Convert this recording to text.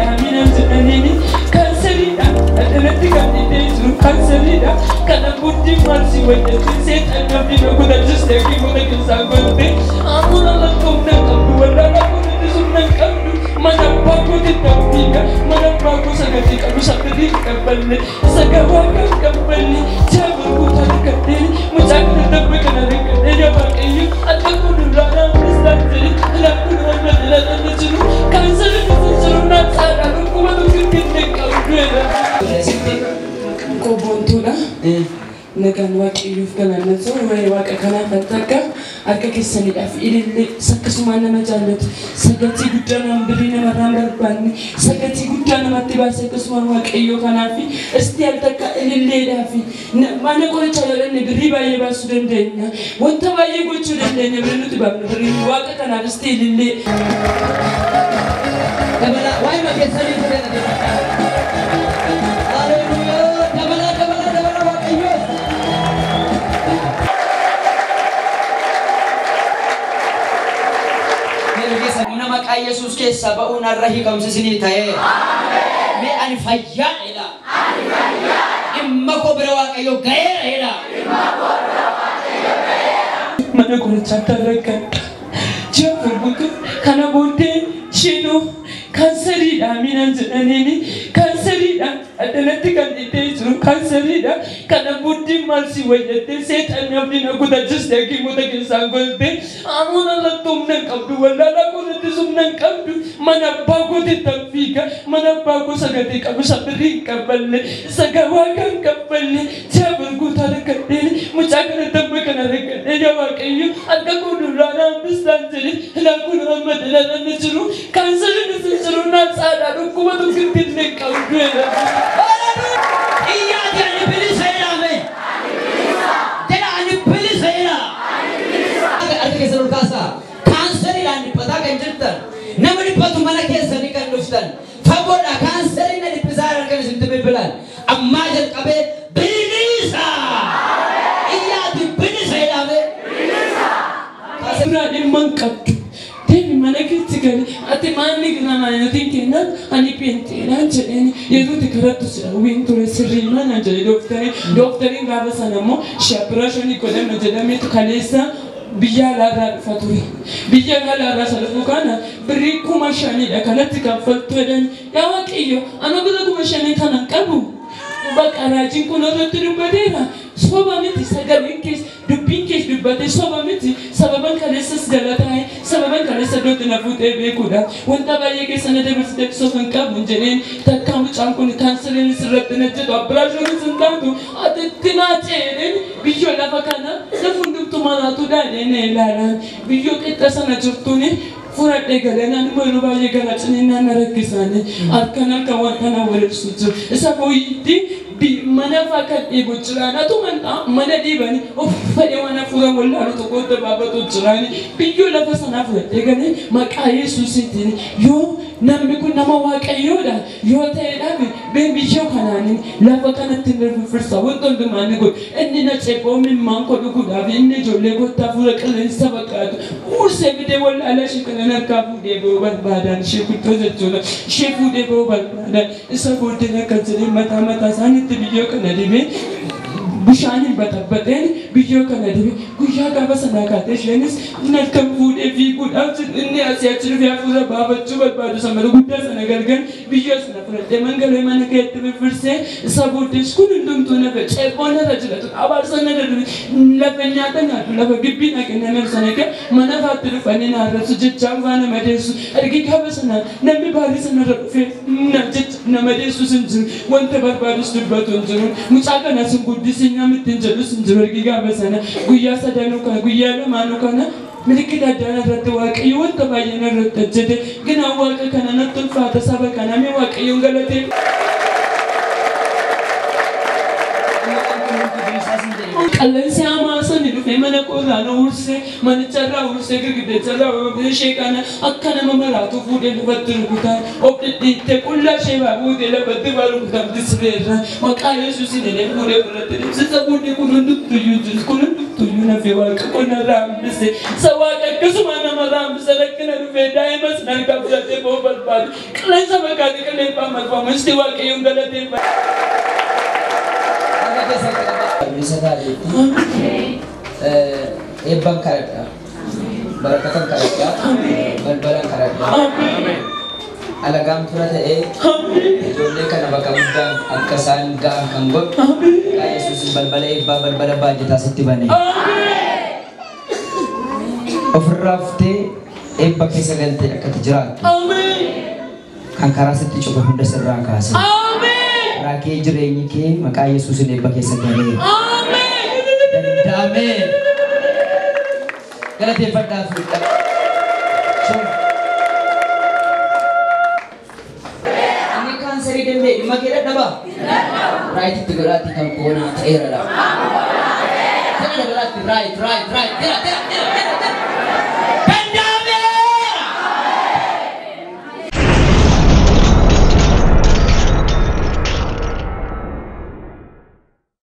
Kaanseriidha minaan jedhaniini kaanseriidha addanatti kan dhibee jiru kaanseriidha. Kana booddee maal si wayyatte seexan namni na kutachiste hakiimota keessaa golte hafuura lakkoofna qabdu wallaalaa godhatti sumna hin qabdu mana abbaa kootti fiiga mana abbaa koo sagalee qabu sagalee hin qabbanne sagawaa kan qabbanne jaabal kutaa rakkadhee mucaa kana dabbe kana rakkadhee yaa Waaqayyo akka kun irraa naamnistaan jedhe lakkuun hamma dhalatan jiru kaanseriin isa jiru naa caadhaa dhukkuba tokko hin qabdu. Qoboontuudha. Nagaan Waaqayyoof galanna ta'u waa'ee Waaqa kanaaf takka harka keessaniidhaaf ilillee akkasumaan nama jaallatu sagatii guddaa nama birrii namarraa hin barbaanne sagatii guddaa namatti baase akkasumaan Waaqayyoo kanaaf isti al takka ililleedhaaf mana qorichaa yoo dhanne birrii baay'ee baasuu dandeenya wanta baay'ee gochuu dandeenya birrii nuti baafnu birrii Waaqa kanaaf isti ilillee. Dabalaa waa'ee keessanii fudhatan. Haleluuyaa. Dabalaa dabalaa dabalaa Waaqayyoo. Humna maqaa Yesuus keessaa ba'uun har'a hiikamsi isinii ta'ee. Mee ani fayyaa jedha. Dhimma koo bira Waaqayyo ga'eera jedha. Mana qorichaatti argadha. Ji'a guutuu kana booddee shinuu kaanseriidha minaan jedhaniini kaanseriidha addanatti kan dhibee jiru kaanseriidha. Kana booddee maal si wayyatte seexan namni na kutachiste hakiimota keessaa golte hafuura lakkoofna hin qabdu wallaalaa godhatti sumna hin qabdu mana abbaa kootti fiiga mana abbaa koo sagalee qabu sabirrii hin qabbanne sagawaa kan qabbanne jaabal guutaa rakkadhee mucaa kana dabbe kana rakkadhee yaa Waaqayyo akka kun irraa naamnistaan jedhe lakkuun hamma dhalatan jiru kaanseriin isa jiru naa caadhaa dhukkuba tokko hin qabdu. Iyyaati ani bilisa jedhame. Jedha ani bilisa jedha. Harka keessan ol kaasaa. Kaanseriidhaan dhiphataa kan jirtan. Nama dhiphatu mana keessanii kan dhuftan. Fagoodha kaanseriin na dhiphisaa jiran kan isinitti bilbilan. Ammaa jalqabee bilisa. Iyyaati bilisa jedhame. Suuraa dhimma hin qabdu. Deemi mana keetti gali ati maanni namaatiin kennan ani peenteedhaan jedheen yeroo karattu wiin ture sirrii mana jedhe dooktariin dooktariin gaafa sana immoo shaapiraashinii godhama jedhameetu kaleessa biyya alaarraa dhufa ture. Biyya alaarraa isa dhufu kana birrii 5,000dha kanatti kaffaltu jedhan yaa Waaqayyo ana bira 5,000 kana hin qabu. Bakka raajiin kun irratti dubbateera. Soba miti sagaleen kees dubbiin kees dubbate soba miti sababan kaleessas jala taa'e sababan kaleessa iddootti na fuutee beekuudha. Wanta baay'ee keessa na dabarsite sofa hin qabu hin jedheen takka mucaan kun kaanseriin sirratti na jedhu abiraashuunis hin taatu ati itti naa ce'een biyyoo lafa kana lafa hundumtu maraatu daadheen ilaalan biyyoo qixxa sana jirtuuni fudhadhee galee naan immoo yeroo baay'ee gara ciniinnaan na rakkisaani harkaan harkaan waan kana wal ibsu jiru. Isa booyitti mana fa'aa kan dhiibu jiraan atu mana dhiibanii of fedhe waan hafuura wallaalu tokko dabaabatu jiraani biyyoo lafa sanaa fudhadhee galee maqaa Yesuusiitiin yoo namni kun nama Waaqayyoodha yoo ta'eedhaaf biyyoo kanaanin lafa kanatti hin firfirsa wanta hundumaa ni godhu inni na cephoo mimmaan koo dhuguudhaaf inni ijoollee kottaa hafuura qilleensa fakkaatu uursee fidee wallaala ishee kanan harkaa fuudhee ba'uu barbaadan ishee guddoo jechuudha ishee fuudhee ba'uu barbaadan isa booddeen akka jedhee mataa mataa isaaniitti biyyoo kana dibee bishaaniin baxabbateen biyyoo kana dibe guyyaa gaafa sanaa kaatee isheenis harka fuudhee fiiguudhaaf inni asii achi dhufee hafuura baafachuu barbaadu samara guddaa sana galgal biyyoo sana fudhadhee mangalee mana keetti firfirsee isa booddees kun hundumtuu nafe ceephoon irra jiratu abaarsa narra dhufe lafa nyaata nyaatu lafa gibbii dhaqee nama sana kee mana faatti dhufanii na arrabsu jechaan faa nama deessu ergi gaafa sana namni baalli sanarra dhufee jecha nama deessus hin jiru wanta barbaadus dubbatu hin jiru mucaa kanas hin guddisin namni ittiin jedhus hin jiru ergi gaafa sana guyyaa sadanuu kana guyyaa lamaanuu kana milikita addaa irratti Waaqayyo wanta baay'ee narratti hojjete ganaa Waaqa kana natti ulfaata saba kana mee Waaqayyoon galatee. Qilleensi hamaa sani dhufee mana koorraa na ursee manicharraa ursee girgiddacharraa ursee ishee kana akka nama maraatu fuudhee lafatti rukutaan of dhidhiittee qullaa ishee baa fuudhee lafatti baa rukutamti sireerra maqaa Yesuusiin jedhee fuudhee fudhatte deemsisa fuudhee kun hundumtuyyuu jiru kun hundumtuyyuu Tuyyuu nafee waaqa qonna raambise. Isa waaqa akkasuma nama raambise rakkina dhufee daa'imas narkaa fudhatee ba'uu barbaade. Qilleensa fakkaate qilleenfaa marfamu. Isti waaqayyoon galateeffadha. Harka keessan qabadhaa. Bilisa taateetti. Eebban kadhadha. Barakatan kadhadha. Balbalan kadhadha. Ameen. Alagaan tura ta'ee Ameen. ijoollee kana bakka guddaan akka isaan ga'an kan godhu. Ameen. Maqaa Yesuusin balbala eebbaa balbala baajjataa sitti bane. Ameen. Ofirraa fuutee eebba keessa galtee akka ati jiraattu Ameen. kan karaa sitti cufe hunda sirraa kaase. Ameen. Karaa kee jireenyi kee maqaa Yesuusin eebba keessa galee. Ameen. Danda'amee. Galateeffadhaa fuudha. Shoo. Inni kaansarii danda'e dhimma kee dadhabaa? Right itti godhaatti kan koonaa ta'eera dha. Jala dabalaatti right right right. Jala jala jala jala.